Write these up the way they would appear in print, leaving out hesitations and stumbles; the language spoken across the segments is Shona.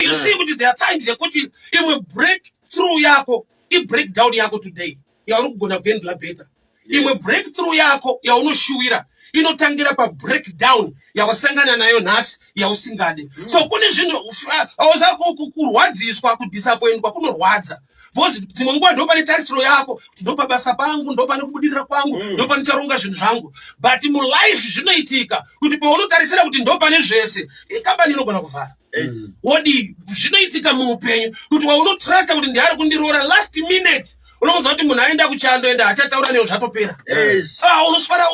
You see kuti there are times yekuti imwe breakthrough yako ibreakdown yako today yauri kugona kuhandla better. Imwe breakthrough yako yaunoshuwira inotangira pabreakdown yawasangana nayo nhasi yausingade. So kune zvinhu auza kurwadziswa, kudisappointwa kunorwadza, because dzimwe nguva ndo pane tarisiro yako kuti ndo pabasa pangu, ndo pane kubudirira kwangu, ndo panicharonga zvinhu zvangu. But mulife zvinoitika kuti paunotarisira kuti ndo pane zvese, kambani inogona kuvhara. Wodi zvinoitika muupenyu kuti waunotrusta kuti ndiari kundiroora, last minute unoudza kuti munhu aenda kuchando, enda achataura newo, zvatopera. Ah, unoswera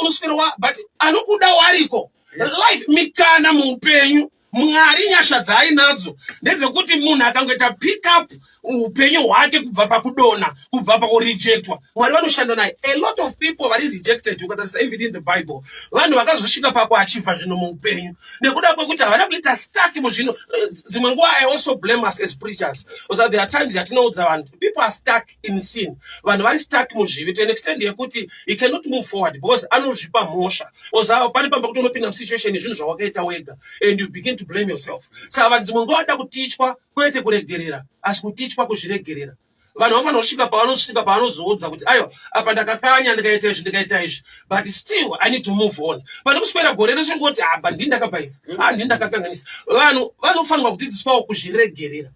but anokuda wariko. Life, mikana muupenyu, Mwari nyasha dzaainadzo ndedzekuti munhu akangoita pick up upenyu hwake kubva pakudonha, kubva pakurejectwa, Mwari vanoshanda naye. A lot of people vari rejected, ukatarisa even in the Bible, vanhu vakazosvika pakuachivha zvinhu muupenyu nekuda kwekuti havana kuita stuck muzvinhu. Dzimwe nguva I also blame us as preachers. So there are times yatinoudza vanhu, people are stuck in sin, vanhu vari stuck muzvivi to an extent yekuti he cannot move forward because anozvipa mhosva. Oza pane pamba kuti unopinda musituation yezvinhu zvawakaita wega and you begin to blame yourself. Saka vanhu dzimwe nguva vada kutichwa kwete kuregerera, asi kutichwa kuzviregerera. Vanhu vanofanira kusvika pavanosvika pavanozoudza kuti, "Aiwa, apa ndakakanya, ndikaita izvi, ndikaita izvi, but still I need to move on." Pane kuswera gore rese ngoti, "Apa ndini ndakabhaisa, a ndini ndakakanganisa." Vanhu vanofanirwa kudzidziswawo kuzviregerera.